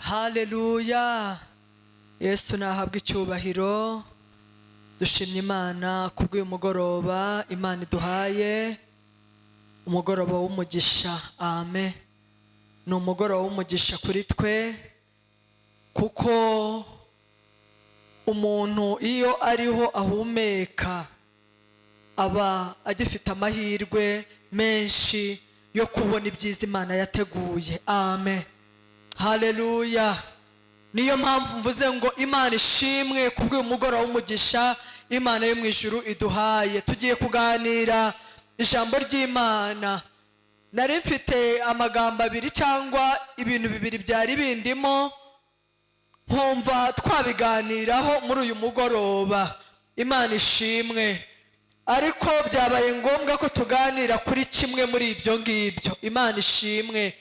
Haleluya! Yesu nahabwa icyubahiro. Dushimye Imana kubw'uyu mugoroba Imana iduhaye, umugoroba w'umugisha. Amen. Ni umugoroba w'umugisha kuri twe, kuko umuntu iyo ariho ahumeka aba agifite amahirwe menshi yo kubona ibyiza Imana yateguye. Amen, haleluya. Niyo mpamvu mvuze ngo Imana ishimwe kubw'uyu mugoroba w'umugisha Imana yo mu ijuru iduhaye. Tugiye kuganira ijambo ry'Imana. Nari mfite amagambo abiri cyangwa ibintu bibiri byari bindimo, nkumva twabiganiraho muri uyu mugoroba. Imana ishimwe. Ariko byabaye ngombwa ko tuganira kuri kimwe muri ibyo ngibyo. Imana ishimwe.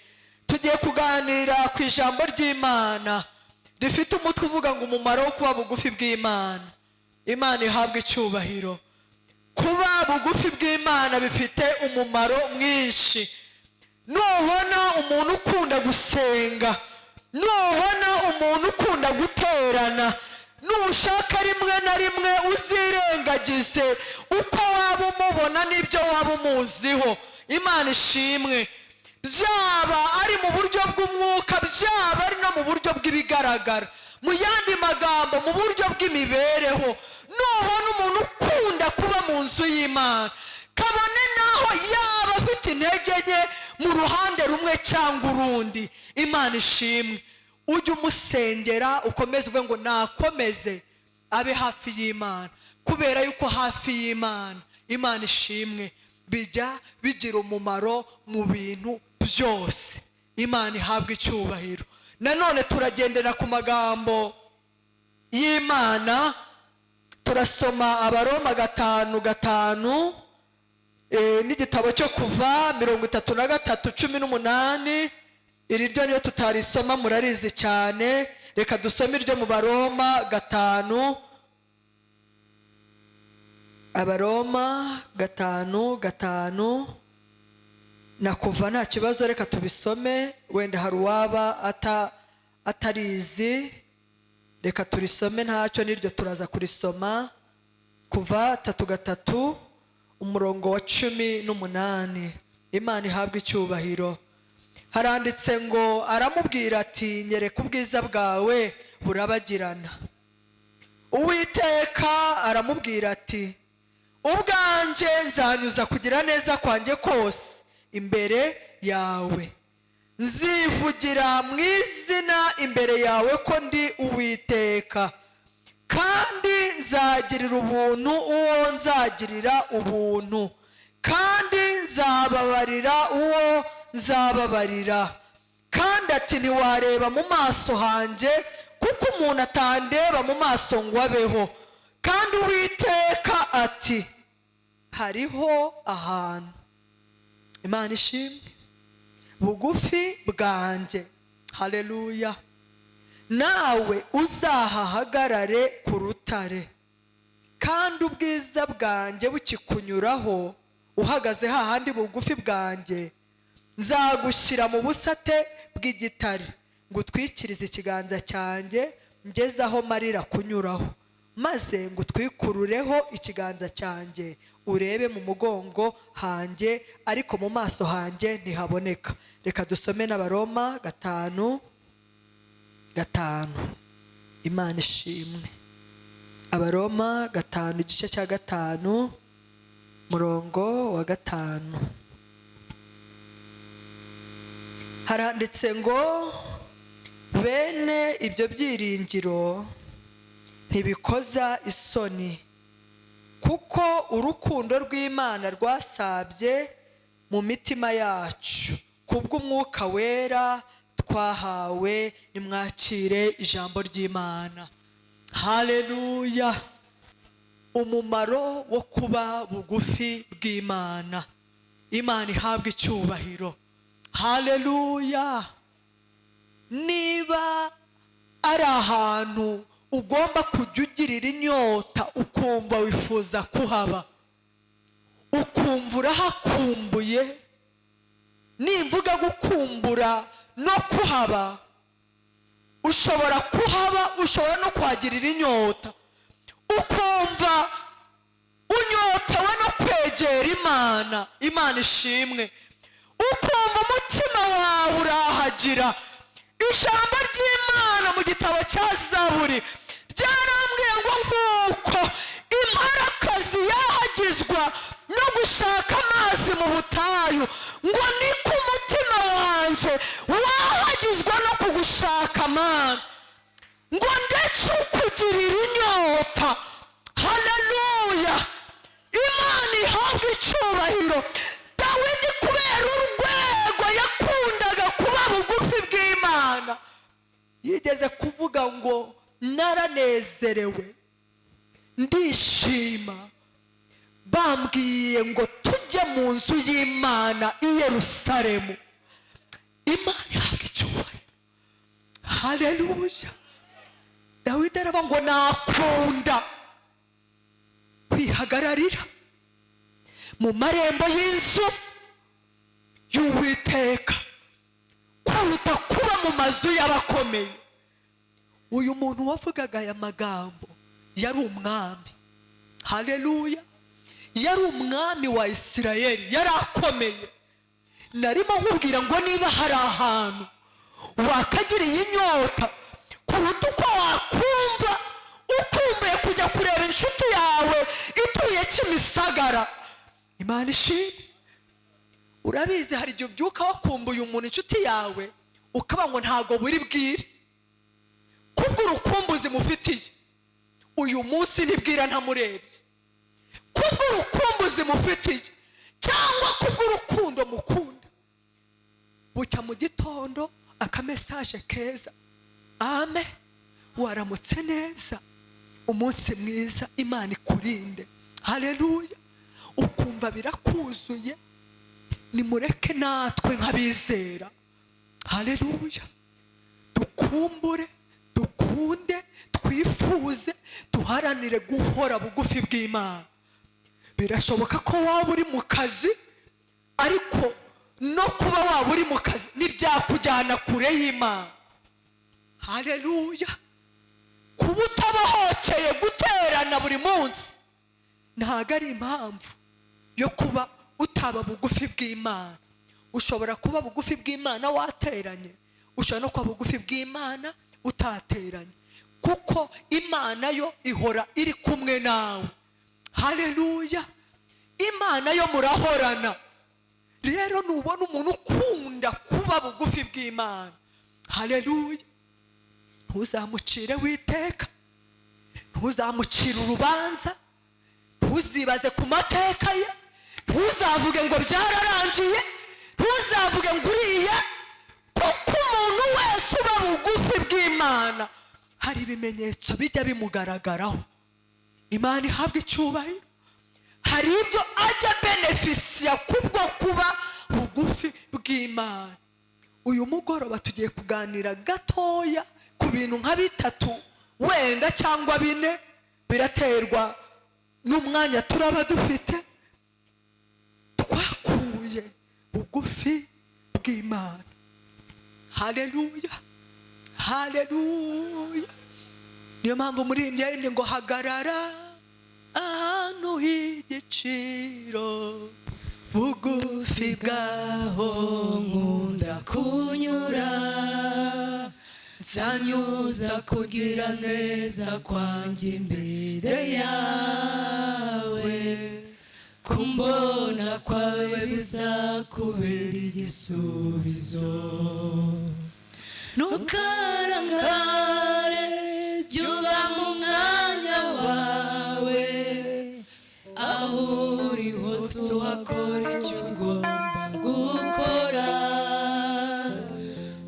Tugiye kuganira ku ijambo ry'Imana rifite umutwe uvuga ngo "Umumaro wo kuba bugufi bw'Imana". Imana ihabwa icyubahiro. Kuba bugufi bw'Imana bifite umumaro mwinshi. Nubona umuntu ukunda gusenga, nubona umuntu ukunda guterana, nushaka rimwe na rimwe uzirengagize uko waba umubona n'ibyo waba umuziho. Imana ishimwe. Byaba ari mu buryo bw'umwuka, byaba ari no mu buryo bw'ibigaragara, mu yandi magambo mu buryo bw'imibereho, nubona umuntu ukunda kuba mu nzu y'Imana, kabone naho yaba afite intege nke mu ruhande rumwe cyangwa urundi, Imana ishimwe, ujye umusengera, ukomeze uvuge ngo nakomeze abe hafi y'Imana, kubera yuko hafi y'Imana, Imana ishimwe, bijya bigira umumaro mu bintu byose. Imana ihabwa icyubahiro. Nanone turagendera ku magambo y'Imana. Turasoma Abaroma 5:5 n'igitabo cyo Kuva 33:18. Iri ryo niyo tutarisoma murarizi cyane. Reka dusome iryo mu Baroma 5, Abaroma 5:5 na Kuva. Nta kibazo, reka tubisome. Wenda hari uwaba atarizi, reka turisome ntacyo, n'iryo turaza kurisoma. Kuva 3:3, umurongo wa 18. Imana ihabwa icyubahiro. Haranditse ngo: "Aramubwira ati: 'Nyereka ubwiza bwawe burabagirana.' Uwiteka aramubwira ati: 'Ubwanjye nzanyuza kugira neza kwanjye kose imbere yawe, nzivugira mu izina imbere yawe ko ndi Uwiteka, kandi nzagirira ubuntu uwo nzagirira ubuntu, kandi nzababarira uwo nzababarira.' Kandi ati: 'Ntiwareba mu maso hanjye, kuko umuntu atandeba mu maso ngo abeho.' Kandi Uwiteka ati: 'Hariho ahantu'." Imana ishimwe. "Bugufi bwanjye", haleluya, "nawe uzahahagarare ku rutare. Kandi ubwiza bwanjye bukikunyuraho uhagaze hahandi bugufi bwanjye, nzagushyira mu busate bw'igitare, ngo utwikirize ikiganza cyanjye ngeze aho marira kunyuraho, maze ngo utwikurureho ikiganza cyanjye, urebe mu mugongo hanjye, ariko mu maso hanjye ntihaboneka." Reka dusome n'Abaroma 5:5. Imana ishimwe. Abaroma 5, igice cya 5, murongo wa 5, haranditse ngo: "Bene ibyo byiringiro ntibikoza isoni, kuko urukundo rw'Imana rwasabye mu mitima yacu kubw'Umwuka Wera twahawe." Nimwakire ijambo ry'Imana. Haleluya. Umumaro wo kuba bugufi bw'Imana. Imana ihabwa icyubahiro. Haleluya. Niba ari ahantu ugomba kujya ugirira inyota, ukumva wifuza kuhaba, ukumva urahakumbuye, nimvuga gukumbura no kuhaba, Ushobora kuhaba, ushobora no kuhagirira inyota, ukumva unyotewe no kwegera Imana. Imana ishimwe. Ukumva umutima wawe urahagira. Ijambo ry'Imana mu gitabo cya Zaburi ryarambwiye ngo nk'uko imparakazi yahagizwa no gushaka amazi mu butayu, ngo niko umutima wanjye wahagizwa no kugushaka, Mana, ngo ndetse ukugirira inyota. Haleluya, Imana ihabwa icyubahiro. Dawidi, kubera urwego yakundaga kuba bugufi bw'Imana, yigeze kuvuga ngo: "Naranezerewe, ndishima, bambwiye ngo tujye mu nzu y'Imana i Yerusalemu." Imana ihabwa icyubahiro. Haleluya. Dawidi aravuga ngo: "Nakunda kwihagararira mu marembo y'inzu y'Uwiteka kuruta kuba mu mazu y'abakomeye." Uyu muntu wavugaga aya magambo yari umwami. Haleluya. Yari umwami wa Isirayeli, yari akomeye. Narimo nkubwira ngo niba hari ahantu wakagiriye inyota kuruta uko wakumva ukumbuye kujya kureba inshuti yawe ituye Kimisagara. Imana ishimwe. Urabizi, hari igihe ubyuka wakumbuye umuntu, inshuti yawe, ukaba ngo ntabwo buri bwire kubw'urukumbuzi mufitiye. Uyu munsi ntibwira ntamurebye kubw'urukumbuzi mufitiye cyangwa kubw'urukundo mukunda. Bucya mu gitondo, akamessage keza: "Ame, waramutse neza, umunsi mwiza, Imana ikurinde." Haleluya. Ukumva birakuzuye. Nimureke natwe nk'abizera, haleluya, dukumbure, dukunde, twifuze, duharanire guhora bugufi bw'Imana. Birashoboka ko waba uri mu kazi, ariko no kuba waba uri mu kazi ntibyakujyana kure y'Imana. Haleluya. Kuba utabohokeye guterana buri munsi ntabwo ari impamvu yo kuba utaba bugufi bw'Imana. Ushobora kuba bugufi bw'Imana wateranye, ushobora no kuba bugufi bw'Imana utateranye, kuko Imana yo ihora iri kumwe nawe. Haleluya. Imana yo murahorana. Rero nubona umuntu ukunda kuba bugufi bw'Imana, haleluya, ntuzamucire witeka, ntuzamucire urubanza, ntuzibaze ku mateka ye, ntuzavuge ngo byararangiye, ntuzavuge ngo uriya, kuko umuntu wese uba bugufi bw'Imana hari ibimenyetso bijya bimugaragaraho. Imana ihabwa icyubahiro. Hari ibyo ajya benefisiya kubwo kuba bugufi bw'Imana. Uyu mugoroba tugiye kuganira gatoya ku bintu nka bitatu wenda cyangwa bine, biraterwa n'umwanya turaba dufite, twakuye bugufi bw'Imana. Haleluya, haleluya. Niyo mpamvu umuririmbyi yaririmbye ngo: "Hagarara ahantu h'igiciro, bugufi bwaho nkunda kunyura, nzanyuza kugira neza kwanjye imbere yawe, kumbona kwawe bizakubera igisubizo. Ntukarangare, jya uba mu mwanya wawe, aho uri hose uhakora icyo ugomba gukora.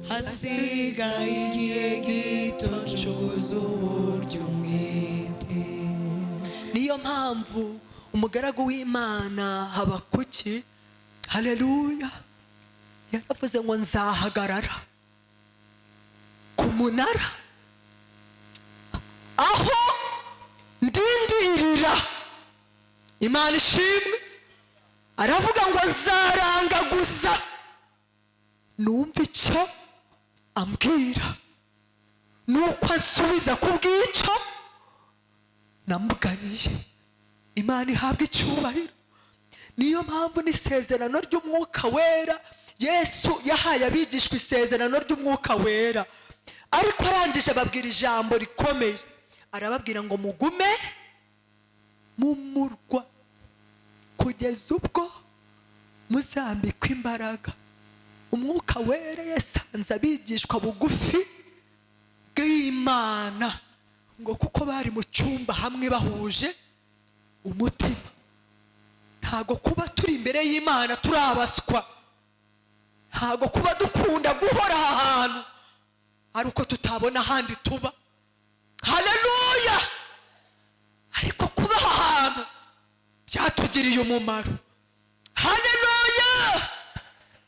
Hasigaye igihe gito, ncuguza uburyo umwete." Niyo mpamvu umugaragu w'Imana Habakuki, haleluya, yaravuze ngo: "Nzahagarara ku munara aho ndindirira." Imana ishimwe. Aravuga ngo: "Nzarangaguza numva icyo ambwira." Ni uko ansubiza ku bw'icyo namuganiye. Imana ihabwa icyubahiro. Niyo mpamvu n'isezerano ry'Umwuka Wera, Yesu yahaye abigishwa isezerano ry'Umwuka Wera, ariko arangije ababwira ijambo rikomeye, arababwira ngo: "Mugume mu murwa kugeza ubwo muzambikwa imbaraga." Umwuka Wera yasanze abigishwa bugufi bw'Imana, ngo kuko bari mu cyumba hamwe bahuje umutima. Ntabwo kuba turi imbere y'Imana turi abaswa, ntabwo kuba dukunda guhora aha hantu ari uko tutabona ahandi tuba. Haleluya! Ariko kuba aha hantu byatugiriye umumaro. Haleluya!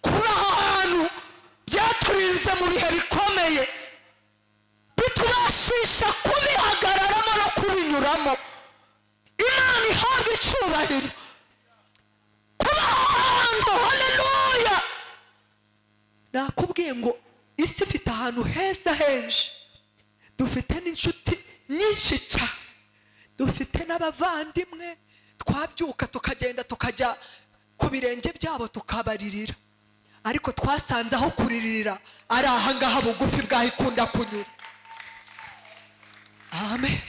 Kuba aha hantu byaturinze mu bihe bikomeye, bitubashisha kubihagararamo no kubinyuramo. Imana ihabwa icyubahiro. Kuba ahantu, haleluya, nakubwiye ngo isi ifite ahantu heza henshi, dufite n'inshuti nyinshi cyane, dufite n'abavandimwe, twabyuka tukagenda tukajya ku birenge byabo tukabaririra, ariko twasanze aho kuririra ari ahangaha bugufi bw'aho ikunda kunyura. Amen.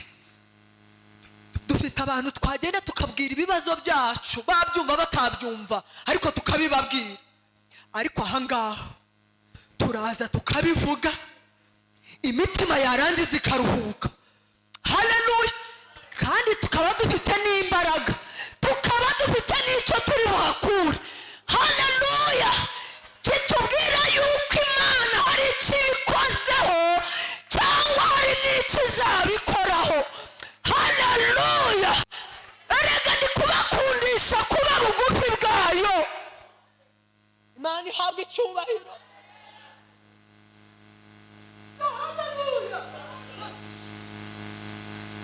Dufite abantu twagenda tukabwira ibibazo byacu, babyumva batabyumva, ariko tukabibabwira. Ariko ahangaha turaza tukabivuga, imitima yarangiza ikaruhuka. Haleluya! Kandi tukaba dufite n'imbaraga, tukaba dufite n'icyo turi buhakure, haleluya, kitubwira yuko Imana hari icyo ibikozeho cyangwa hari n'icyo izabikoraho. Haleluya! Erega ndi kubakundisha kuba bugufi bwayo. Imana ihabwa icyubahiro. Haleluya!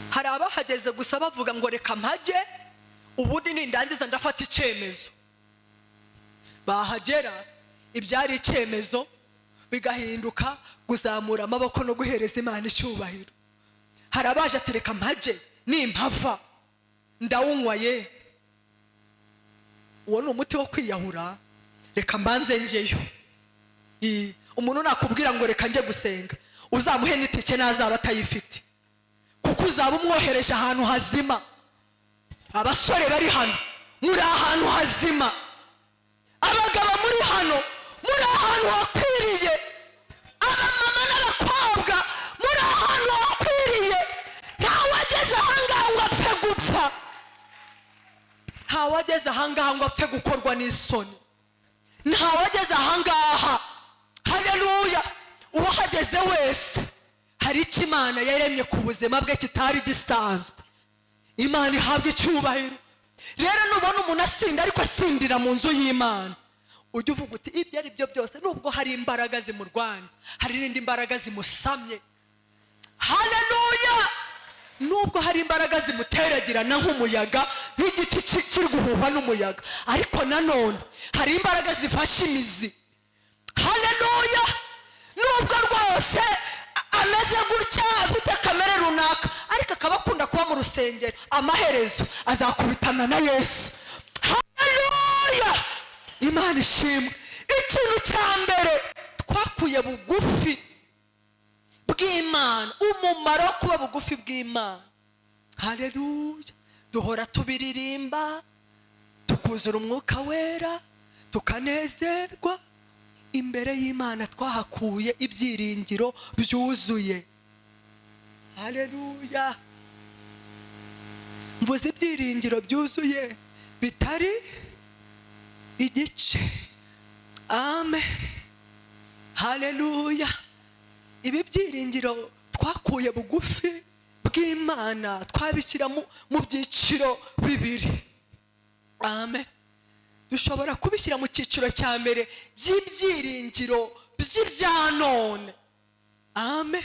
Hari abahageze gusa bavuga ngo: "Reka mpajye, ubundi nindangiza ndafata icyemezo." Bahagera, ibyari icyemezo bigahinduka kuzamura amaboko no guhereza Imana icyubahiro. Hari abaje ati: "Reka mpajye, nimpava ndawunywa." Ye, uwo ni umuti wo kwiyahura. Reka mbanze njyeyo. Umuntu nakubwira ngo: "Reka njye gusenga," uzamuhe n'itike ntazaba atayifite, kuko uzaba umwohereje ahantu hazima. Abasore bari hano, muri ahantu hazima. Abagabo muri hano, muri ahantu hakwiriye. Abamama n'abakobwa, muri ahantu hakwiriye. Ntawageze ahangaha ngo apfe gupfa, ntawageze ahangaha ngo apfe gukorwa n'isoni, ntawageze ahangaha. Haleluya! Uwahageze wese hari icyo Imana yaremye ku buzima bwe kitari gisanzwe. Imana ihabwa icyubahiro. Rero nubona umuntu asinda ariko asindira mu nzu y'Imana, ujya uvuga uti: "Ibyo ari byo byose, nubwo hari imbaraga zimurwanya, hari n'indi mbaraga zimusamye." Haleluya! Nubwo hari imbaraga zimuteragirana nk'umuyaga, nk'igiti kiri guhuhwa n'umuyaga, ariko nanone hari imbaraga zifashe imizi. Haleluya! Nubwo rwose ameze gutya, afite kamere runaka, ariko akaba akunda kuba mu rusengero, amaherezo azakubitana na Yesu. Haleluya! Imana ishimwe. Ikintu cya mbere twakuye bugufi bw'Imana, umumaro wo kuba bugufi bw'Imana, haleluya, duhora tubiririmba, tukuzura Umwuka Wera, tukanezerwa imbere y'Imana. Twahakuye ibyiringiro byuzuye. Haleluya! Mvuze ibyiringiro byuzuye, bitari igice. Amen, haleluya. Ibi byiringiro twakuye bugufi bw'Imana twabishyira mu byiciro bibiri. Amen. Dushobora kubishyira mu cyiciro cya mbere by'ibyiringiro by'ibya none. Amen.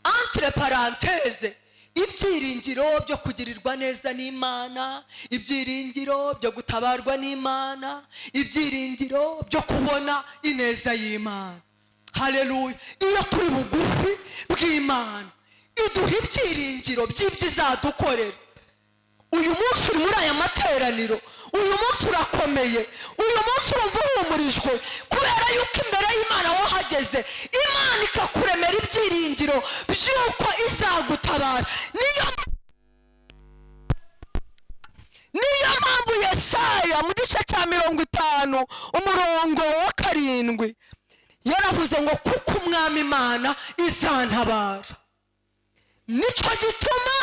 Entre parenthèses, ibyiringiro byo kugirirwa neza n'Imana, ibyiringiro byo gutabarwa n'Imana, ibyiringiro byo kubona ineza y'Imana. Haleluya! Iyo turi bugufi bw'Imana, iduha ibyiringiro by'ibyo izadukorera. Uyu munsi uri muri aya materaniro, uyu munsi urakomeye, uyu munsi urumva uhumurijwe, kubera yuko imbere y'Imana wahageze, Imana ikakuremera ibyiringiro by'uko izagutabara. Niyo mpamvu Yesaya mu gice cya 50 umurongo wa 7 yaravuze ngo: "Kuko Umwami Imana izantabara, nicyo gituma,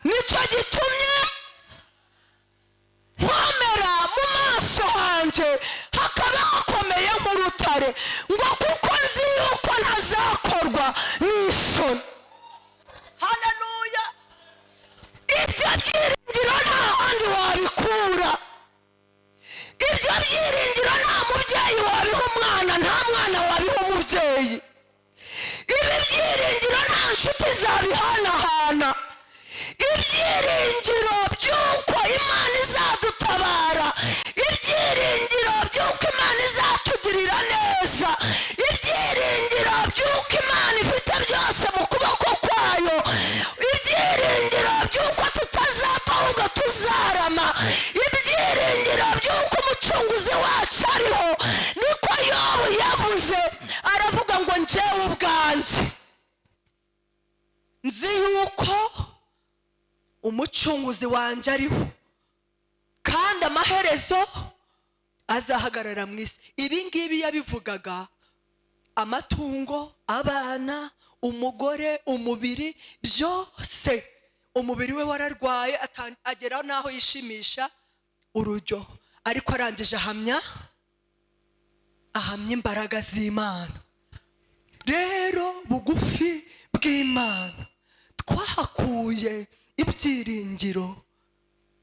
nicyo gitumye nkomera mu maso hanjye hakaba hakomeye nk'urutare, ngo kuko nzi yuko ntazakorwa n'isoni." Haleluya! Ibyo byiringiro nta handi wabikura. Ibyo byiringiro nta mubyeyi wabiha umwana, nta mwana wabiha umubyeyi. Ibi byiringiro nta nshuti zabihanahana. Ibyiringiro by'uko Imana izadutabara, ibyiringiro by'uko Imana izatugirira neza, ibyiringiro by'uko Imana ifite byose mu kuboko kwayo, ibyiringiro by'uko tutazapfa ahubwo tuzarama, ibyiringiro by'uko Umucunguzi wacu ariho. Niko Yobu yavuze, aravuga ngo: "Njyewe ubwanjye nzi yuko Umucunguzi wanjye ariho, kandi amaherezo azahagarara mu isi." Ibi ngibi yabivugaga amatungo, abana, umugore, umubiri, byose. Umubiri we wararwaye, agera n'aho yishimisha urujyo, ariko arangije ahamya imbaraga z'Imana. Rero bugufi bw'Imana twahakuye ibyiringiro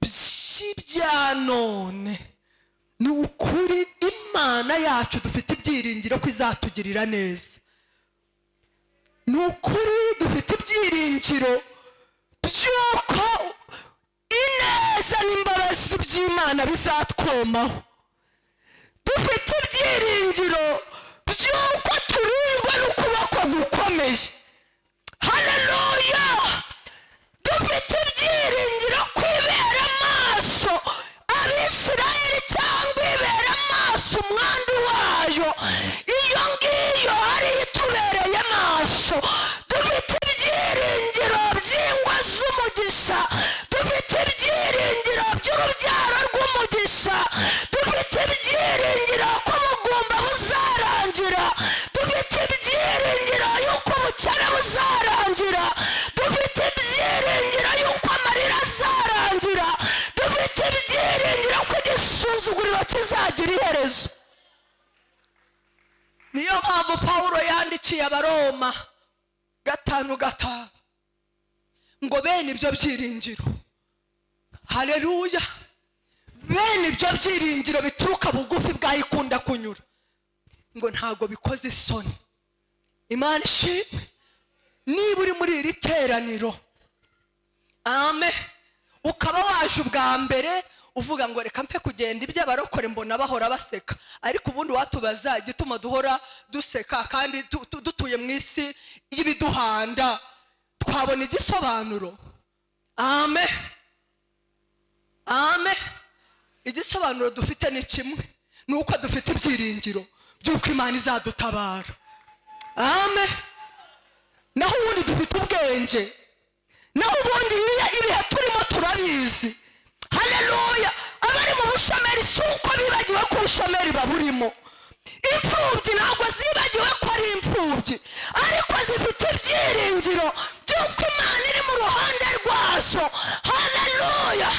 by'ibya none. Ni ukuri, Imana yacu dufite ibyiringiro ko izatugirira neza. Ni ukuri, dufite ibyiringiro by'uko ineza n'imbabazi by'Imana bizatwomaho. Dufite ibyiringiro by'uko turinzwe n'ukuboko gukomeye. Haleluya! Dufite ibyiringiro kwibera amaso Abisirayeli cyangwa ibera amaso umwandu wayo, iyo ngiyo ariyo itubereye amaso. Dufite ibyiringiro by'ingwa z'umugisha, dufite ibyiringiro by'urubyaro rw'umugisha, dufite ibyiringiro ko ubugumba buzarangira, dufite ibyiringiro y'uko ubukene buzarangira, dufite ibyiringiro y'uko amarira azarangira, dufite ibyiringiro ko igisuzuguriro kizagira iherezo. Niyo mpamvu Pawulo yandikiye Abaroma 5:5 ngo: "Bene ibyo byiringiro", haleluya, "bene ibyo byiringiro bituruka bugufi bwayikunda kunyura", ngo "ntabwo bikoze isoni." Imana ishimwe. Niba uri muri iri teraniro, amen, ukaba waje ubwa mbere uvuga ngo: "Reka mpfe kugenda, iby'abarokore mbona bahora baseka." Ariko ubundi watubaza igituma duhora duseka kandi dutuye mu isi y'ibiduhanda, twabona igisobanuro? Amen, amen. Igisobanuro dufite ni kimwe, ni uko dufite ibyiringiro by'uko Imana izadutabara. Amen. Naho ubundi dufite ubwenge, naho ubundi ibihe turimo turabizi. Haleluya! Abari mu bushomeri si uko bibagiwe ko ubushomeri baburimo. Imfubyi ntabwo zibagiwe ko ari imfubyi, ariko zifite ibyiringiro by'uko Imana iri mu ruhande rwazo. Haleluya!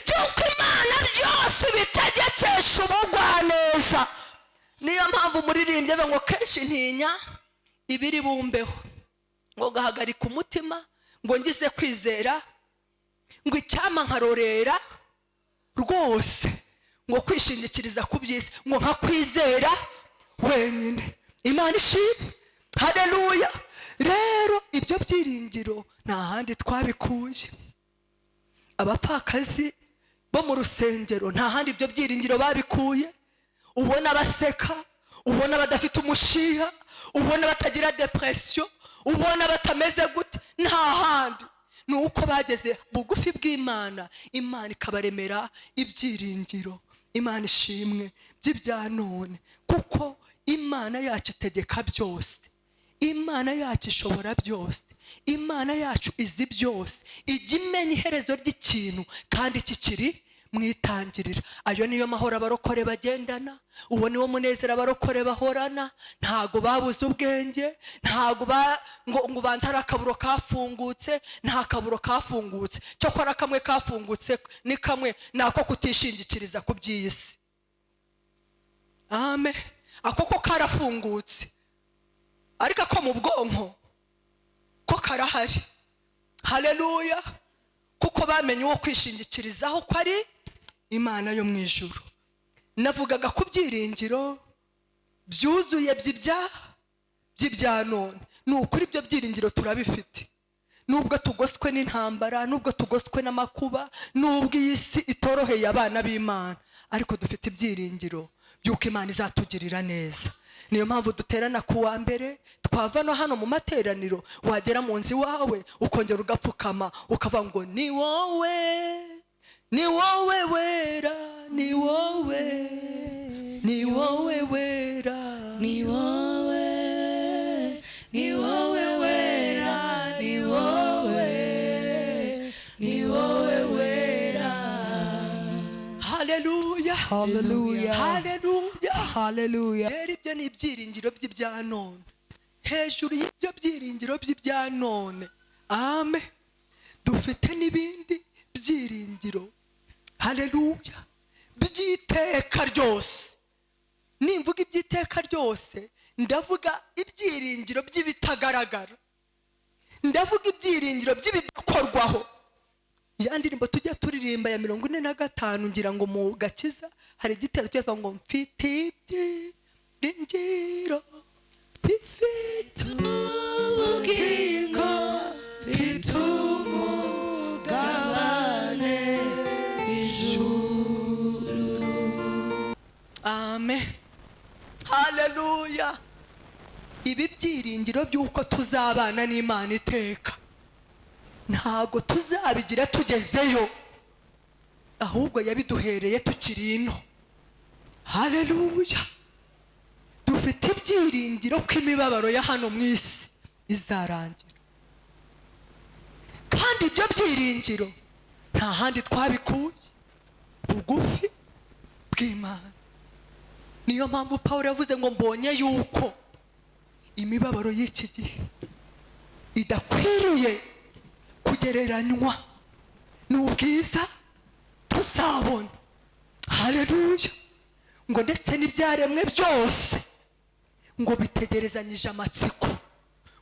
By'uko Imana byose bitegekesha ubugwaneza. Niyo mpamvu umuririmbyi avuga ngo: "Kenshi ntinya ibiri bumbeho, ngo gahagarika umutima, ngo ngize kwizera, ngo icyama nkarorera rwose, ngo kwishingikiriza ku by'isi, ngo nkakwizera wenyine." Imana ishimwe. Haleluya! Rero ibyo byiringiro nta handi twabikuye. Abapfakazi bo mu rusengero nta handi ibyo byiringiro babikuye. Ubona baseka, Ubona badafite umushiha, ubona batagira depression, ubona batameze gute? Nta handi, ni uko bageze bugufi bw'Imana, Imana ikabaremera ibyiringiro. Imana ishimwe by'ibya none, kuko Imana yacu itegeka byose, Imana yacu ishobora byose, Imana yacu izi byose, ijya imenya iherezo ry'ikintu kandi kikiri mu itangirira. Ayo niyo mahoro abarokore bagendana, uwo niwo munezero abarokore bahorana. Ntago babuze ubwenge, ntago ngo ubanze hari akaburo kafungutse. Nta kaburo kafungutse, cyokora kamwe kafungutse ni kamwe, ni ako kutishingikiriza ku by'iyi si. Amen. Ako ko karafungutse, ariko ako mu bwonko ko karahari. Haleluya! Kuko bamenye uwo kwishingikirizaho ko ari Imana yo mu ijuru. Navugaga ku byiringiro byuzuye by'ibya none. Ni ukuri, ibyo byiringiro turabifite, nubwo tugoswe n'intambara, nubwo tugoswe n'amakuba, nubwo iyi si itoroheye abana b'Imana, ariko dufite ibyiringiro by'uko Imana izatugirira neza. Niyo mpamvu duterana ku wa mbere, twava no hano mu materaniro, wagera mu nzu iwawe ukongera ugapfukama, ukavuga ngo: "Ni wowe, ni wowe wera, ni wowe, ni wowe wera." Ni wowe, ni wowe wera, ni wowe, ni wowe wera. Haleluya! Hallelujah. Haleluya! Hallelujah. Rero ibyo ni ibyiringiro by'ibya none. Hejuru y'ibyo byiringiro by'ibya none, amen, dufite n'ibindi byiringiro, haleluya, by'iteka ryose. Nimvuga iby'iteka ryose, ndavuga ibyiringiro by'ibitagaragara, ndavuga ibyiringiro by'ibidakorwaho. Ya ndirimbo tujya turirimba ya 45, ngira ngo mu gakiza hari igitero tuyavuga ngo: "Mfite ibyiringiro bifite ubugingo, mfite umugabane ijuru." Amen, haleluya! Ibi byiringiro by'uko tuzabana n'Imana iteka ntabwo tuzabigira tugezeyo, ahubwo yabiduhereye tukiri ino. Haleluya! Dufite ibyiringiro ko imibabaro ya hano mu isi izarangira, kandi ibyo byiringiro nta handi twabikuye, bugufi bw'Imana. Niyo mpamvu Paul yavuze ngo: "Mbonye yuko imibabaro y'iki gihe idakwiriye kugereranywa n'ubwiza tuzabona." Haleluya! Ngo ndetse n'ibyaremwe byose ngo bitegerezanyije amatsiko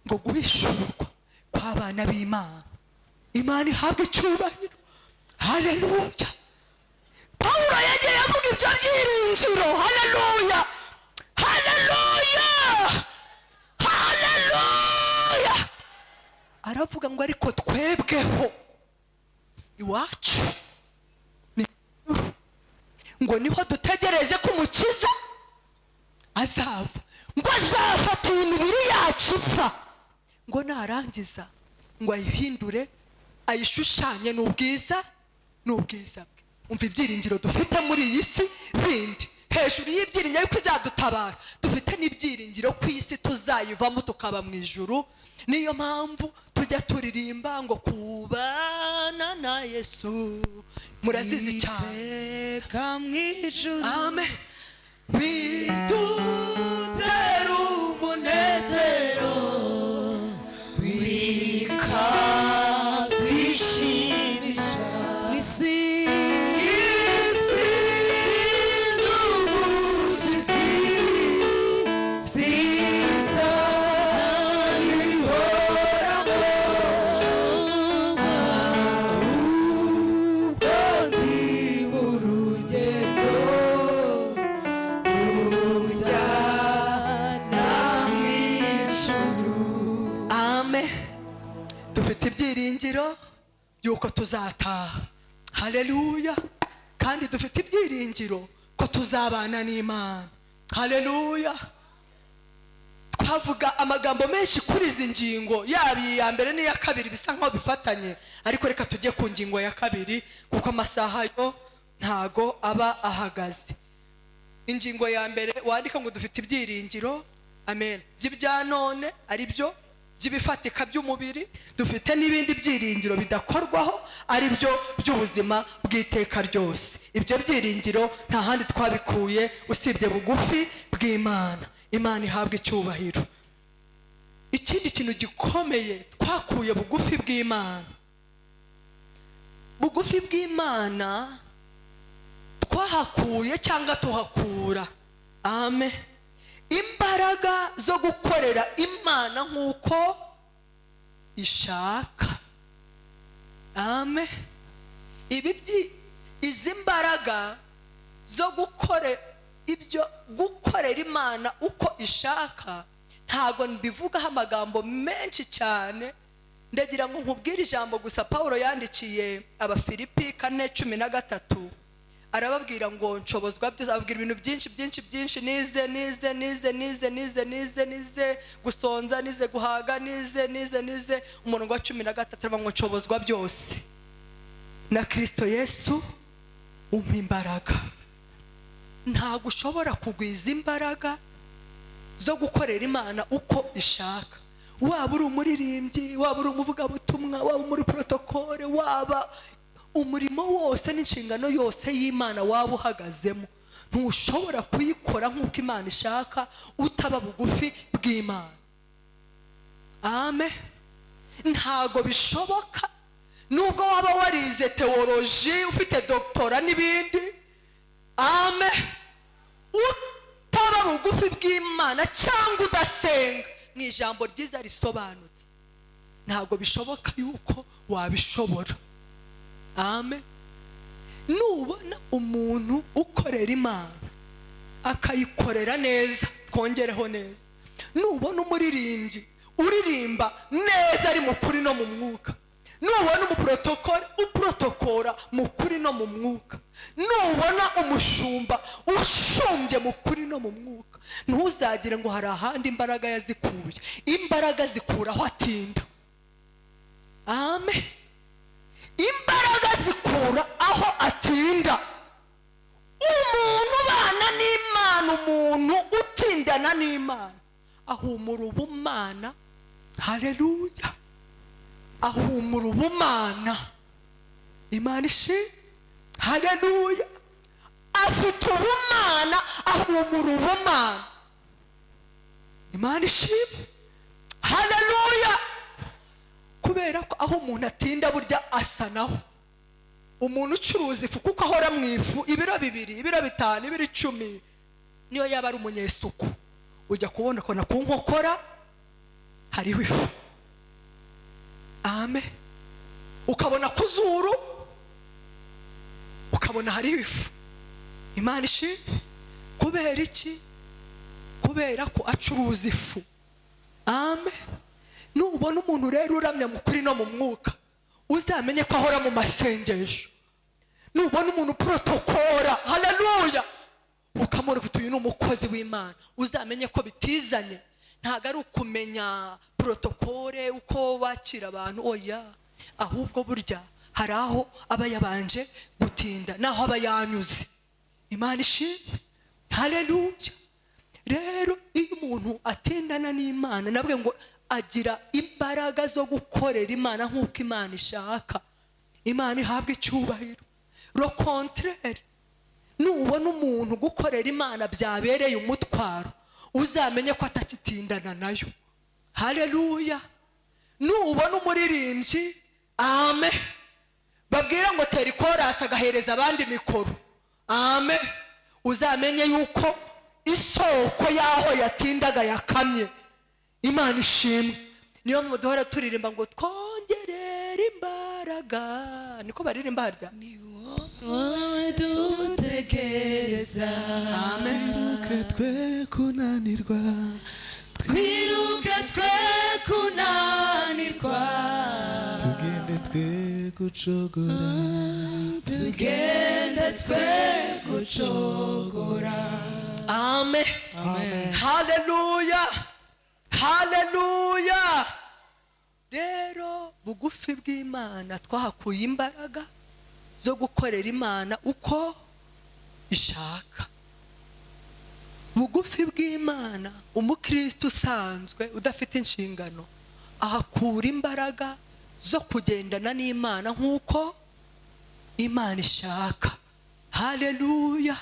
ngo guhishurwa kw'abana b'Imana. Imana ihabwa icyubahiro. Haleluya! Pawulo yagiye avuga ibyo byiringiro. Haleluya, haleluya, haleluya! Aravuga ngo: "Ariko twebweho iwacu ni ngo niho dutegereje ko Umukiza azava, ngo azafata iyi mibiri yacu ipfa, ngo narangiza ngo ayihindure, ayishushanye n'ubwiza bwe." Umva ibyiringiro dufite muri iyi si bindi. Hejuru y'ibyiringiro yuko izadutabara, dufite n'ibyiringiro ko iyi si tuzayivamo tukaba mu ijuru. Niyo mpamvu tujya turirimba ngo kubana na Yesu. Murazizi cyane. Iteka mu ijuru. Amen. Bidutera umunezero, bikatwishimisha n'isi. Isi n'umushyitsi sinzabihoramo, ahubwo ndi mu rugendo rujyana mu ijuru. Amen. Dufite ibyiringiro by'uko tuzataha. Haleluya! Kandi dufite ibyiringiro ko tuzabana n'Imana. Haleluya. Twavuga amagambo menshi kuri izi ngingo, yaba iya mbere n'iya kabiri, bisa nkaho bifatanye, ariko reka tujye ku ngingo ya kabiri kuko amasaha yo ntago aba ahagaze. Ingingo ya mbere wandika ngo dufite ibyiringiro, amen, by'ibya none, ari byo by'ibifatika by'umubiri. Dufite n'ibindi byiringiro bidakorwaho, ari byo by'ubuzima bw'iteka ryose. Ibyo byiringiro nta handi twabikuye usibye bugufi bw'Imana. Imana ihabwa icyubahiro. Ikindi kintu gikomeye twakuye bugufi bw'Imana, bugufi bw'Imana twahakuye cyangwa tuhakura, amen, imbaraga zo gukorera Imana nk'uko ishaka. Amen. Izi mbaraga zo gukore ibyo gukorera Imana uko ishaka, ntago mbivugaho amagambo menshi cyane. Ndagira ngo nkubwire ijambo gusa Paul yandikiye Abafilipi 4:13. Arababwira ngo nshobozwa byose. Ababwira ibintu byinshi byinshi byinshi: nize, nize, nize, nize, nize, nize, nize gusonza, nize guhaga, nize, nize, nize. Umurongo wa 13 aravuga ngo nshobozwa byose na Kirisito Yesu umpa imbaraga. Ntabwo ushobora kugwiza imbaraga zo gukorera Imana uko ishaka, waba uri umuririmbyi, waba uri umuvugabutumwa, waba muri protocole, waba umurimo wose n'inshingano yose y'Imana waba uhagazemo, ntushobora kuyikora nk'uko Imana ishaka utaba bugufi bw'Imana. Amen. Ntago bishoboka, nubwo waba warize théologie, ufite doctorat n'ibindi, amen, utaba bugufi bw'Imana cyangwa udasenga mu ijambo ryiza risobanutse, ntabwo bishoboka yuko wabishobora. Amen. Nubona umuntu ukorera Imana akayikorera neza, twongereho neza, nubona umuririmbyi uririmba neza ari mu kuri no mu mwuka, nubona umuprotocole uprotokora mu kuri no mu mwuka, nubona umushumba ushumbye mu kuri no mu mwuka, ntuzagire ngo hari ahandi imbaraga yazikuye. Imbaraga zikura aho atinda. Amen. Imbaraga zikura aho atinda. Umuntu ubana n'Imana, umuntu utindana n'Imana, ahumura ubumana. Haleluya. Ahumura ubumana. Imana ishimwe. Haleluya. Afite ubumana, ahumura ubumana. Imana ishimwe. Haleluya. Kubera ko aho umuntu atinda burya asa naho. Umuntu ucuruza ifu, kuko ahora mu ifu, ibiro 2, ibiro 5, ibiro 10, niyo yaba ari umunyesuku, ujya kubona ukabona ku nkokora hariho ifu. Amen. Ukabona ku zuru, ukabona hariho ifu. Imana ishimwe. Kubera iki? Kubera ko acuruza ifu. Amen. Nubona umuntu rero uramya mu kuri no mu mwuka, uzamenye ko ahora mu masengesho. Nubona umuntu protokora, haleluya, ukamubona uti uyu ni umukozi w'Imana, uzamenye ko bitizanye. Ntabwo ari ukumenya protocole, uko bakira abantu, oya. Ahubwo burya hari aho aba yabanje gutinda n'aho aba yanyuze. Imana ishimwe. Haleluya. Rero iyo umuntu atindana n'Imana, nabwe ngo agira imbaraga zo gukorera Imana nk'uko Imana ishaka. Imana ihabwa icyubahiro. Au contraire, nubona umuntu gukorera Imana byabereye umutwaro, uzamenye ko atakitindana nayo. Haleluya. Nubona umuririmbyi, amen, babwira ngo tera ikorasi, agahereza abandi mikoro, amen, uzamenye yuko isoko y'aho yatindaga yakamye. Imana ishimwe. Niyo mpamvu duhora turirimba ngo twongerere imbaraga. Niko baririmba harya. Ni wowe dutegereza. Amen. Twiruke twe kunanirwa. Twiruke twe kunanirwa. Tugende twe gucogora. Tugende twe gucogora. Amen. Amen. Amen. Haleluya, haleluya. Rero bugufi bw'Imana twahakuye imbaraga zo gukorera Imana uko ishaka. Bugufi bw'Imana, umukristo usanzwe udafite inshingano ahakura imbaraga zo kugendana n'Imana nk'uko Imana ishaka. Haleluya.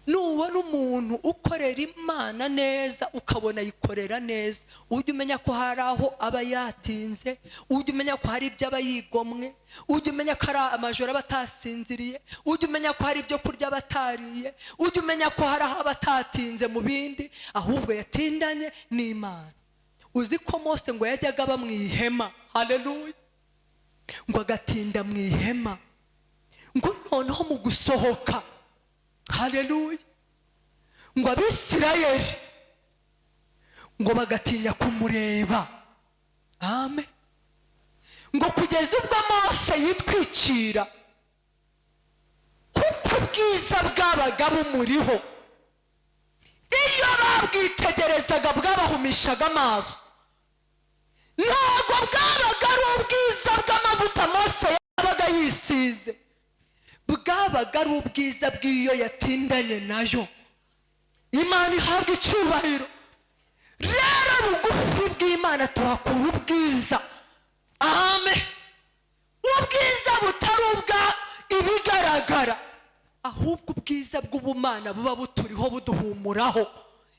Nubona umuntu ukorera Imana neza, ukabona ayikorera neza, ujye umenya ko hari aho aba yatinze, ujye umenya ko hari ibyo aba yigomwe, ujye umenya ko hari amajoro aba atasinziriye, ujye umenya ko hari ibyo kurya aba atariye, ujye umenya ko hari aho aba atatinze mu bindi, ahubwo yatindanye n'Imana. Uzi ko Mose ngo yajyaga aba mu ihema? Haleluya. Ngo agatinda mu ihema, ngo noneho mu gusohoka, haleluya, ngo Abisirayeli ngo bagatinya kumureba. Amen. Ngo kugeza ubwo Mose yitwikira, kuko ubwiza bwabaga bumuriho, iyo babwitegerezaga bwabahumishaga amaso. Ntabwo bwabaga ari ubwiza bw'amavuta Mose yabaga yisize, bwabaga ari ubwiza bw'iyo yatindanye nayo. Imana ihabwa icyubahiro. Rero bugufi bw'Imana tuhakura ubwiza. Amen. Ubwiza butari ubwa ibigaragara, ahubwo ubwiza bw'ubumana buba buturiho, buduhumuraho.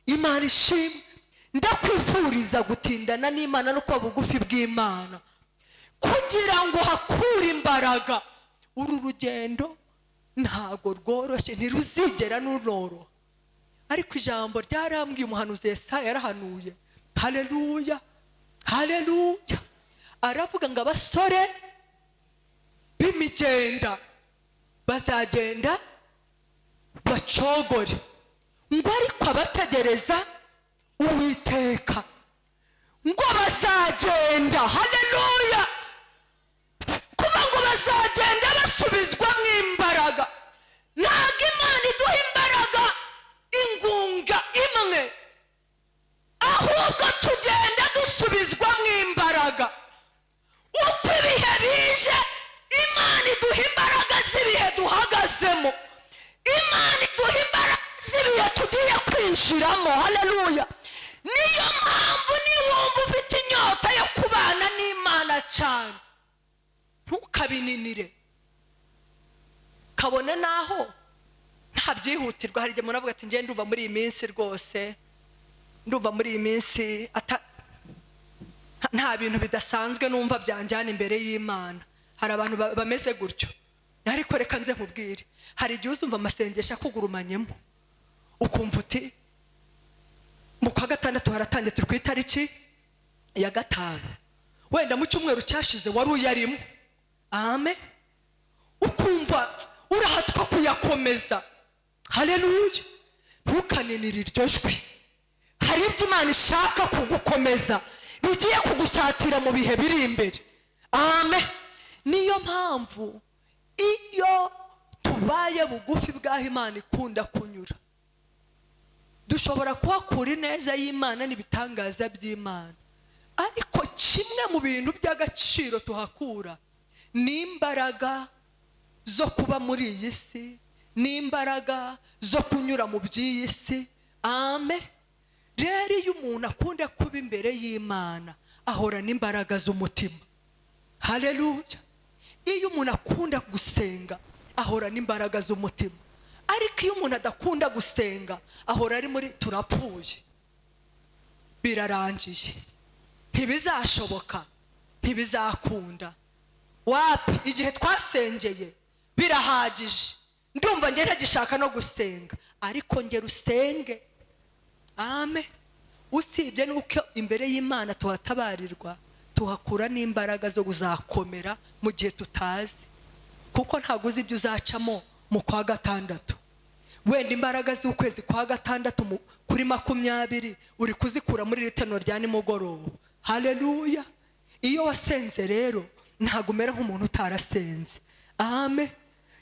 Imana ishimwe. Ndakwifuriza gutindana n'Imana no kuba bugufi bw'Imana kugira ngo hakure imbaraga. Uru rugendo ntabwo rworoshye, ntiruzigera nuroroha, ariko ijambo ryarambwiye, umuhanuzi Yesaya yarahanuye. Haleluya, haleluya. Aravuga ngo abasore b'imigenda bazagenda bacogore, ngo ariko abategereza Uwiteka ngo bazagenda, haleluya, kuba ngo bazagenda basubizwa mu imbaraga. Ntabwo Imana iduha imbaraga ingunga imwe, ahubwo tugenda dusubizwa mu imbaraga uko ibihe bije. Imana iduha imbaraga z'ibihe duhagazemo, Imana iduha imbaraga z'ibihe tugiye kwinjiramo. Haleluya. Niyo mpamvu niwumva ufite inyota yo kubana n'Imana cyane, ntukabininire, kabone naho nta byihutirwa. Hari igihe umuntu avuga ati: "Ngende, ndumva muri iyi minsi rwose, ndumva muri iyi minsi nta bintu bidasanzwe numva byanjyana imbere y'Imana." Hari abantu bameze gutyo, ariko reka nze nkubwire: hari igihe uzumva amasengesho akugurumanyemo, ukumva uti mu kwa gatandatu haratangiye, turi ku itariki ya 5, wenda mu cyumweru cyashize wari uyarimo. Amen. Ukumva urahatwa kuyakomeza. Haleluya. Ntukaninire iryo jwi. Hari ibyo Imana ishaka kugukomeza bigiye kugusatira mu bihe biri imbere. Amen. Niyo mpamvu iyo tubaye bugufi bw'aho Imana ikunda kunyura, dushobora kuhakura ineza y'Imana n'ibitangaza by'Imana. Ariko kimwe mu bintu by'agaciro tuhakura ni imbaraga zo kuba muri iyi si, ni imbaraga zo kunyura mu by'iyi si. Amen. Rero iyo umuntu akunda kuba imbere y'Imana, ahorana imbaraga z'umutima. Haleluya. Iyo umuntu akunda gusenga, ahorana imbaraga z'umutima, ariko iyo umuntu adakunda gusenga, ahora ari muri "turapfuye, birarangiye, ntibizashoboka, ntibizakunda, wapi, igihe twasengeye birahagije, ndumva njye ntagishaka no gusenga." Ariko ngera usenge. Amen. Usibye n'uko imbere y'Imana tuhatabarirwa, tuhakura n'imbaraga zo kuzakomera mu gihe tutazi, kuko ntabwo uzi ibyo uzacamo mu kwa gatandatu. Wenda imbaraga z'ukwezi kwa gatandatu kuri 20 uri kuzikura muri iri teraniro rya nimugoroba. Haleluya. Iyo wasenze rero, ntabwo umera nk'umuntu utarasenze. Amen.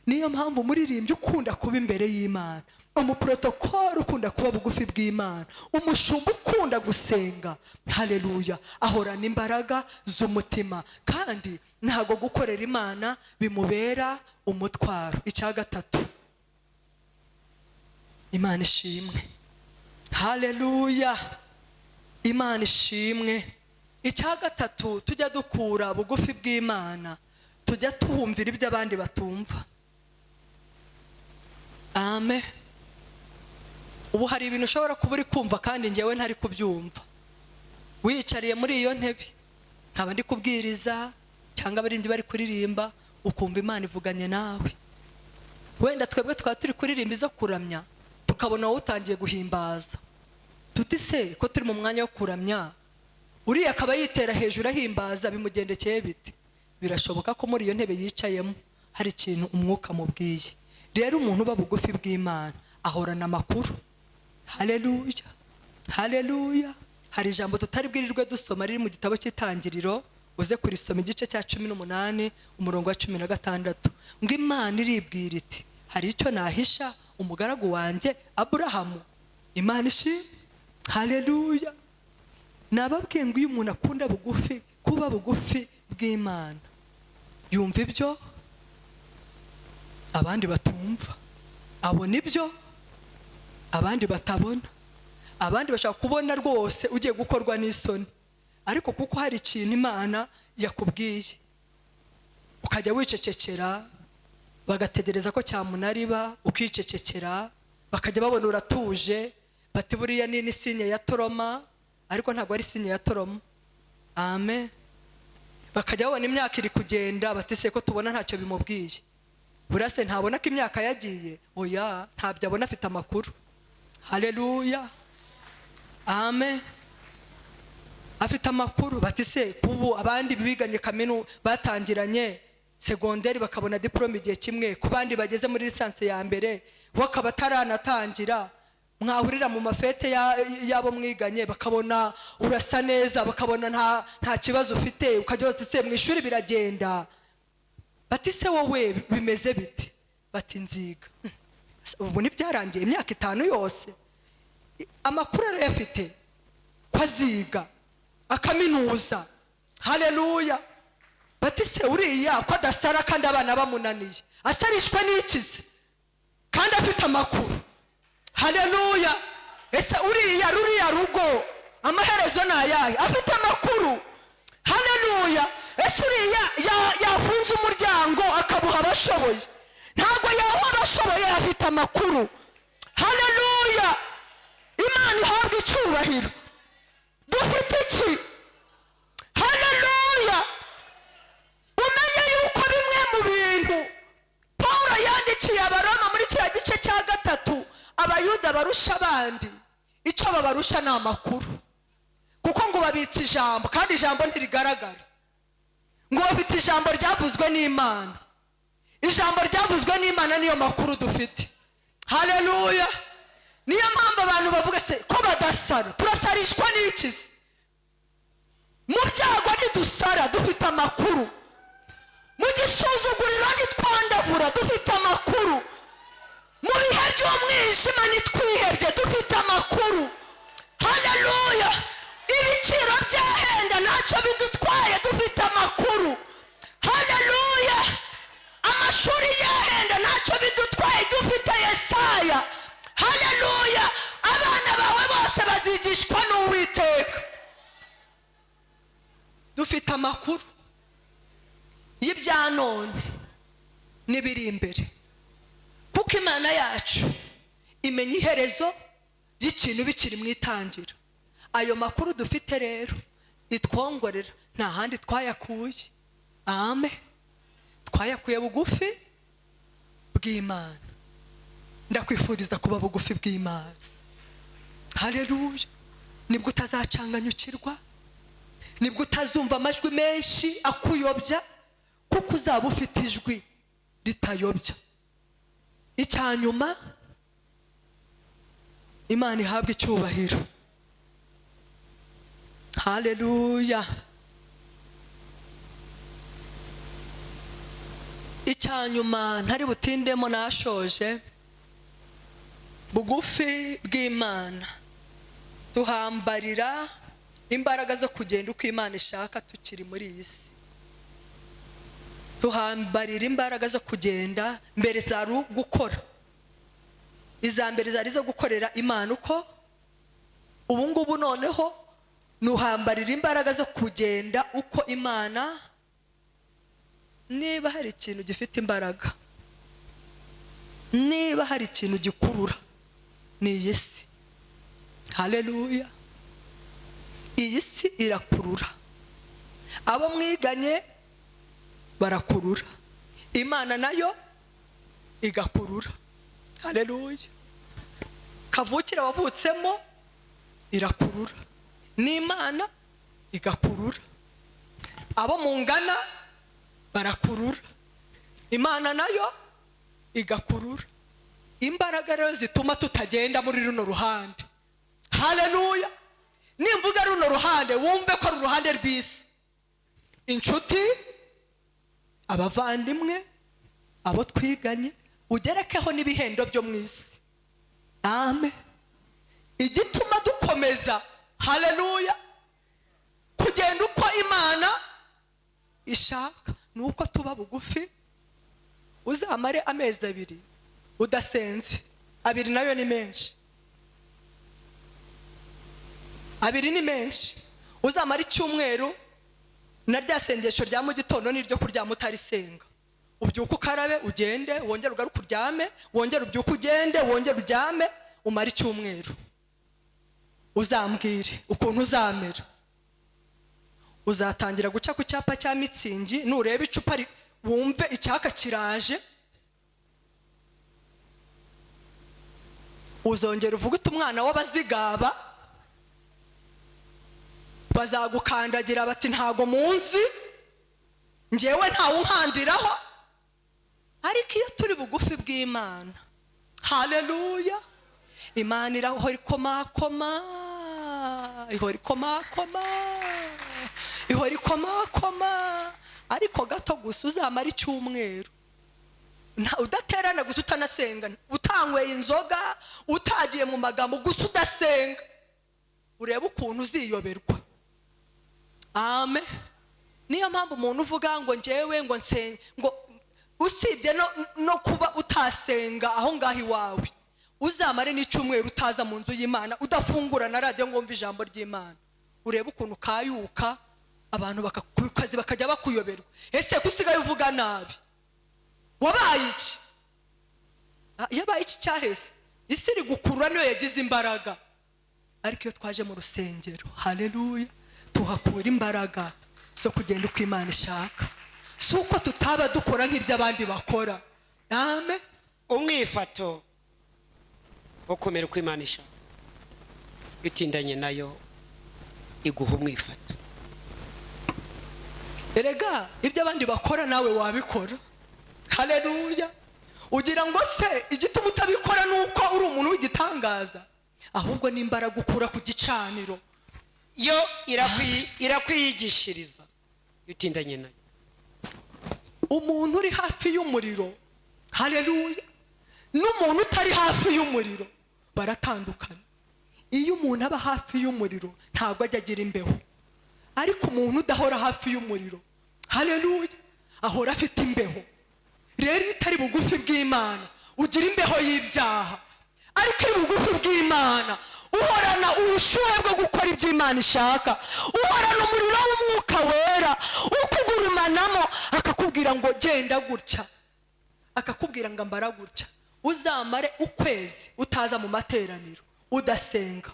Niyo mpamvu umuririmbyi ukunda kuba imbere y'Imana, umuprotokoro ukunda kuba bugufi bw'Imana, umushumba ukunda gusenga, haleluya, ahorana imbaraga z'umutima, kandi ntabwo gukorera Imana bimubera umutwaro. Icya gatatu, Imana ishimwe, haleluya, Imana ishimwe. Icya gatatu tujya dukura bugufi bw'Imana, tujya tuhumvira ibyo abandi batumva. Amen. Ubu hari ibintu ushobora kuba uri kumva kandi njyewe ntari kubyumva, wiyicariye muri iyo ntebe nkaba ndi kubwiriza cyangwa abaririmbyi bari kuririmba, ukumva Imana ivuganye nawe. Wenda twebwe twaba turi kuririmba izo kuramya, tukabona wowe utangiye guhimbaza, tuti se ko turi mu mwanya wo kuramya, uriya akaba yitera hejuru ahimbaza, bimugendekeye bite? Birashoboka ko muri iyo ntebe yicayemo hari ikintu umwuka mubwiye. Rero umuntu uba bugufi bw'Imana ahorana amakuru. Haleluya, haleluya. Hari ijambo tutari bwirirwe dusoma riri mu gitabo cy'Itangiriro, uze kurisoma igice cya 18 umurongo wa 16, ngo Imana iribwira iti hari icyo nahisha umugaragu wanjye Aburahamu? Imana ishimwe, haleluya. Nababwiye ngo iyo umuntu akunda bugufi, kuba bugufi bw'Imana, yumva ibyo abandi batumva, abona ibyo abandi batabona. Abandi bashaka kubona rwose ugiye gukorwa n'isoni, ariko kuko hari ikintu Imana yakubwiye ukajya wicecekera, bagategereza ko cyamunariba ukicecekera, bakajya babona uratuje, bati buriya ni sinye ya toroma, ariko ntabwo ari sinye ya toroma. Amen. Bakajya babona imyaka iri kugenda, bati se ko tubona ntacyo bimubwiye, buriya se ntabona ko imyaka yagiye? Oya, ntabyo abona, afite amakuru. Haleluya, amen. Afite amakuru. Bati se kubu abandi biganye kaminu batangiranye segonderi bakabona diplome igihe kimwe, ku bandi bageze muri lisansi ya mbere we akaba ataranatangira, mwahurira mu mafete y'abo mwiganye bakabona urasa neza, bakabona nta kibazo ufite, ukajya uti se mu ishuri biragenda, bati se wowe bimeze bite? Bati nziga. Ubu ntibyarangiye imyaka 5 yose, amakuru arayafite ko aziga akaminuza. Haleluya. Bati se uriya ko adasara kandi abana bamunaniye, asarishwa n'ikize kandi afite amakuru. Haleluya. Ese uriya ruriya rugo amaherezo ni ayahe? Afite amakuru. Haleluya. Ese uriya yafunze umuryango akabuha abashoboye? Ntabwo yaha abashoboye, afite amakuru. Haleluya. Imana ihabwa icyubahiro. Dufite iki? Haleluya. Umenye yuko bimwe mu bintu Paul yandikiye Abaroma muri kiriya gice cya 3, Abayuda barusha abandi, icyo babarusha ni amakuru, kuko ngo babitse ijambo kandi ijambo ntirigaragara, ngo bafite ijambo ryavuzwe n'Imana. Ijambo ryavuzwe n'Imana niyo makuru dufite. Haleluya. Niyo mpamvu abantu bavuga se ko badasara, turasarishwa n'ikizi? Mu byago ntidusara, dufite amakuru. Mu gisuzuguriro ntitwandavura, dufite amakuru. Mu bihe by'umwijima ntitwihebye, dufite amakuru. Haleluya. Ibiciro byahenda ntacyo bidutwaye, dufite amakuru. Haleluya. Amashuri yahenda ntacyo bidutwaye, dufite Yesaya. Haleluya. Abana bawe bose bazigishwa n'Uwiteka. Dufite amakuru y'ibya none n'ibiri imbere, kuko Imana yacu imenya iherezo ry'ikintu bikiri mu itangira. Ayo makuru dufite rero itwongorera, nta handi twayakuye. Amen. Twayakuye bugufi bw'Imana. Ndakwifuriza kuba bugufi bw'Imana. Haleluya. Nibwo utazacanganyukirwa, nibwo utazumva amajwi menshi akuyobya, kuko uzaba ufite ijwi ritayobya. Icyanyuma, Imana ihabwe icyubahiro. Haleluya. Icya nyuma ntari butindemo, nashoje. Bugufi bw'Imana tuhambarira imbaraga zo kugenda uko Imana ishaka. Tukiri muri iyi si tuhambarira imbaraga zo kugenda. Mbere zari gukora, iza mbere zari izo gukorera Imana uko ubu ngubu noneho nuhambarira imbaraga zo kugenda uko Imana. Niba hari ikintu gifite imbaraga, niba hari ikintu gikurura, ni iyi si. Haleluya! Iyi si irakurura. Abo mwiganye barakurura, Imana nayo igakurura. Haleluya! Kavukire wavutsemo irakurura, n'Imana igakurura. Abo mungana barakurura, Imana nayo igakurura. Imbaraga rero zituma tutagenda muri runo ruhande, haleluya, nimvuga runo ruhande wumve ko ari uruhande rw'isi: inshuti, abavandimwe, abo twiganye, ugerekeho n'ibihendo byo mu isi. Amen. Igituma dukomeza, haleluya, kugenda uko Imana ishaka ni uko tuba bugufi. Uzamare amezi 2 udasenze, 2 nayo ni menshi, 2 ni menshi. Uzamara icyumweru na rya sengesho rya mu gitondo n'iryo kuryama utarisenga, ubyuke ukarabe ugende, wongere ugaruke uryame, wongere ubyuke ugende, wongere uryame, umare icyumweru, uzambwire ukuntu uzamera. Uzatangira guca ku cyapa cya Mützig, nureba icupa wumve icyaka kiraje. Uzongera uvuge uti umwana w'abazigaba bazagukandagira bati ntago munzi, ngewe ntawe unkandiraho. Ariko iyo turi bugufi bw'Imana, haleluya, Imana irahora ikomakoma, ihora ikomakoma, ihora ikomakoma. Ariko gato gusa uzamara icyumweru udaterana gusa, utanasenga, utanyweye inzoga, utagiye mu magambo, gusa udasenga, urebe ukuntu uziyoberwa. Amen. Niyo mpamvu umuntu uvuga ngo njyewe ngo nsenga, ngo usibye no kuba utasenga aho ngaho iwawe, uzamare n'icyumweru utaza mu nzu y'Imana, udafungura na radiyo ngo wumve ijambo ry'Imana, urebe ukuntu kayuka abantu ku kazi bakajya bakuyoberwa. Ese ko usigaye uvuga nabi, wabaye iki? Yabaye iki cyahese? Isi iri gukurura, niyo yagize imbaraga. Ariko iyo twaje mu rusengero, haleluya, tuhakura imbaraga zo kugenda uko Imana ishaka. Si uko tutaba dukora nk'ibyo abandi bakora. Amen. Umwifato wo kumera uko Imana ishaka, bitindanye nayo iguha umwifato. Erega ibyo abandi bakora nawe wabikora. Haleluya! Ugira ngo se igituma utabikora ni uko uri umuntu w'igitangaza? Ahubwo n'imbaraga ukura ku gicaniro. Yo irakwiyigishiriza iyo utindanye nayo. Umuntu uri hafi y'umuriro, haleluya, n'umuntu utari hafi y'umuriro baratandukana. Iyo umuntu aba hafi y'umuriro ntabwo ajya agira imbeho, ariko umuntu udahora hafi y'umuriro, haleluya, ahora afite imbeho. Rero iyo utari bugufi bw'Imana ugira imbeho y'ibyaha, ariko uri bugufi bw'Imana uhorana ubushyuhe bwo gukora ibyo Imana ishaka, uhorana umuriro w'Umwuka Wera ukugurumanamo, akakubwira ngo genda gutya, akakubwira ngo ambara gutya. Uzamare ukwezi utaza mu materaniro, udasenga,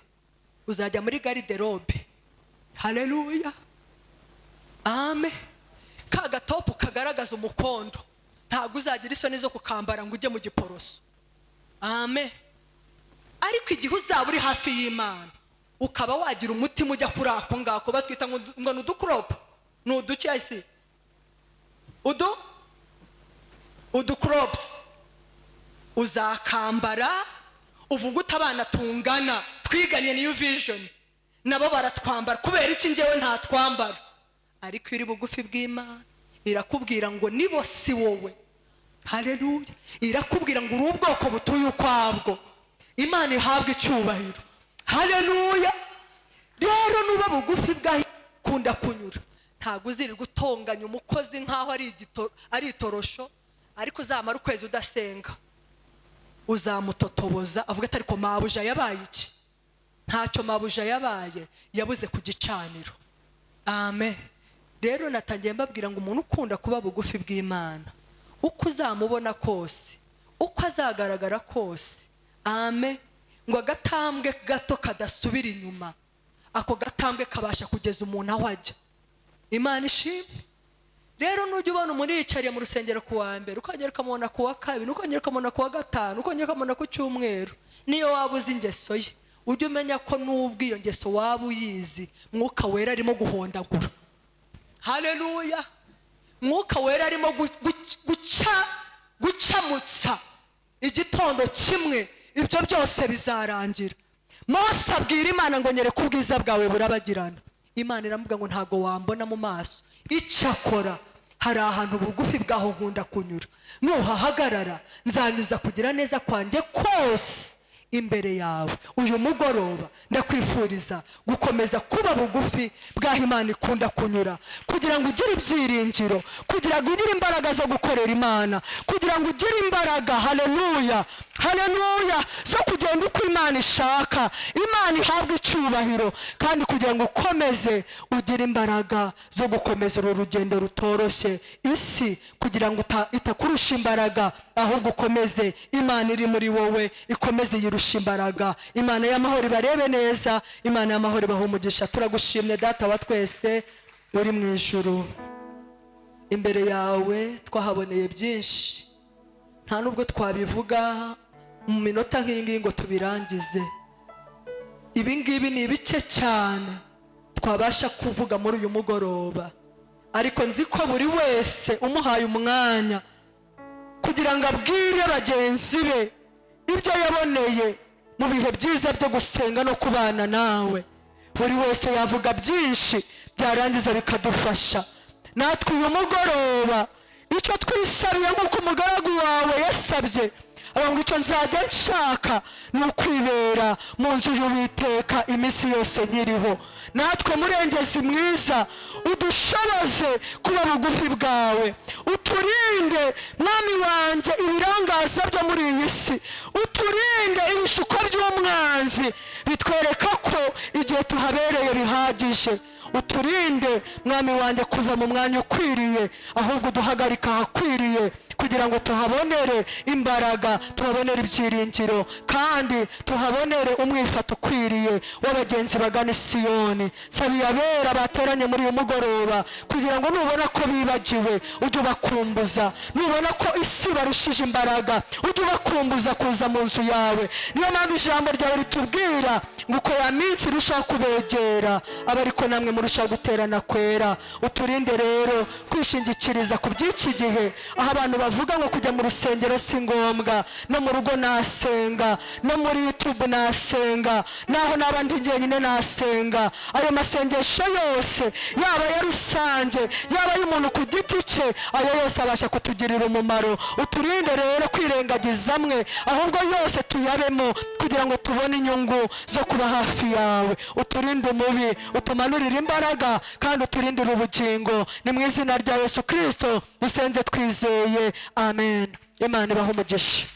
uzajya muri garde-robe, haleluya, amen, ka gatopu kagaragaza umukondo ntabwo uzagira isoni zo kukambara ngo ujye mu Giporoso. Amen. Ariko igihe uzaba uri hafi y'Imana, ukaba wagira umutima ujya kuri ako ngako batwita ngo ni uducrop, ni uduki ese, uducrops, uzakambara uvuga uti abana tungana twiganye New Vision nabo baratwambara, kubera iki njyewe ntatwambara? Ariko iyo uri bugufi bw'Imana irakubwira ngo nibo si wowe. Haleluya! Irakubwira ngo uri ubwoko butuye ukwabwo. Imana ihabwa icyubahiro. Haleluya! Rero nuba bugufi bwaho ikunda kunyura, ntabwo uzirirwa utonganya umukozi nk'aho ari itorosho. Ariko uzamara ukwezi udasenga, uzamutotoboza avuga ati: "Ariko mabuja yabaye iki?" Ntacyo mabuja yabaye, yabuze ku gicaniro. Amen. Rero natangiye mbabwira ngo umuntu ukunda kuba bugufi bw'Imana, uko uzamubona kose, uko azagaragara kose, amen, ngo agatambwe gato kadasubira inyuma, ako gatambwe kabasha kugeza umuntu aho ajya. Imana ishimwe. Rero nujya ubona umuntu yicariye mu rusengero ku wa mbere, ukongera ukamubona ku wa kabiri, ukongera ukamubona ku wa gatanu, ukongera ukamubona ku cyumweru, niyo waba uzi ingeso ye, ujye umenya ko n'ubwo iyo ngeso waba uyizi, Mwuka Wera arimo guhondagura. Haleluya! Mwuka Wera arimo gucamutsa. Igitondo kimwe ibyo byose bizarangira. Mose abwira Imana ngo: "Nyereka ubwiza bwawe burabagirana." Imana iramubwira ngo: "Ntabwo wambona mu maso, icyakora hari ahantu bugufi bwaho nkunda kunyura. Nuhahagarara, nzanyuza kugira neza kwanjye kose imbere yawe." Uyu mugoroba ndakwifuriza gukomeza kuba bugufi bw'aho Imana ikunda kunyura, kugira ngo ugire ibyiringiro, kugira ngo ugire imbaraga zo gukorera Imana, kugira ngo ugire imbaraga, haleluya, haleluya, zo kugenda uko Imana ishaka. Imana ihabwe icyubahiro. Kandi kugira ngo ukomeze ugire imbaraga zo gukomeza uru rugendo rutoroshye, isi kugira ngo itakurusha imbaraga, ahubwo ukomeze Imana iri muri wowe ikomeze yirusha imbaraga. Imana y'amahoro ibarebe neza. Imana y'amahoro ibaha umugisha. Turagushimye, Data wa twese uri mu ijuru. Imbere yawe twahaboneye byinshi, nta nubwo twabivuga mu minota nk'iyi ngiyi ngo tubirangize. Ibi ngibi ni ibice cyane twabasha kuvuga muri uyu mugoroba, ariko nzi ko buri wese umuhaye umwanya kugira ngo abwire bagenzi be ibyo yaboneye mu bihe byiza byo gusenga no kubana nawe, buri wese yavuga byinshi byarangiza bikadufasha. Natwe uyu mugoroba icyo twisabiye, nk'uko umugaragu wawe yasabye avuga ngo: "Icyo nzajya nshaka ni ukwibera mu nzu y'Uwiteka iminsi yose nkiriho," natwe, Murengezi mwiza, udushoboze kuba bugufi bwawe. Uturinde, Mwami wanjye, ibirangaza byo muri iyi si. Uturinde ibishuko by'umwanzi bitwereka ko igihe tuhabereye bihagije. Uturinde, Mwami wanjye, kuva mu mwanya ukwiriye, ahubwo uduhagarika ahakwiriye kugira ngo tuhabonere imbaraga, tuhabonere ibyiringiro, kandi tuhabonere umwifato ukwiriye w'abagenzi bagana i Siyoni. Sabiye abera bateranye muri uyu mugoroba kugira ngo nubona ko bibagiwe, ujye ubakumbuza. Nubona ko isi barushije imbaraga, ujye ubakumbuza kuza mu nzu yawe. Niyo mpamvu ijambo ryawe ritubwira ngo uko ya minsi irushaho kubegera, aba ariko namwe murushaho guterana kwera. Uturinde rero kwishingikiriza ku by'iki gihe, aho abantu bavuga ngo kujya mu rusengero si ngombwa, no mu rugo nasenga, no muri YouTube nasenga, naho naba ndi jyenyine nasenga. Ayo masengesho yose, yaba aya rusange, yaba ay'umuntu ku giti cye, ayo yose abasha kutugirira umumaro. Uturinde rero kwirengagiza amwe, ahubwo yose tuyabemo kugira ngo tubone inyungu zo kuba hafi yawe. Uturinde umubi, utumanurire imbaraga, kandi uturindire ubugingo. Ni mu izina rya Yesu Kirisito dusenze twizeye, amen. Imana ibahe umugisha.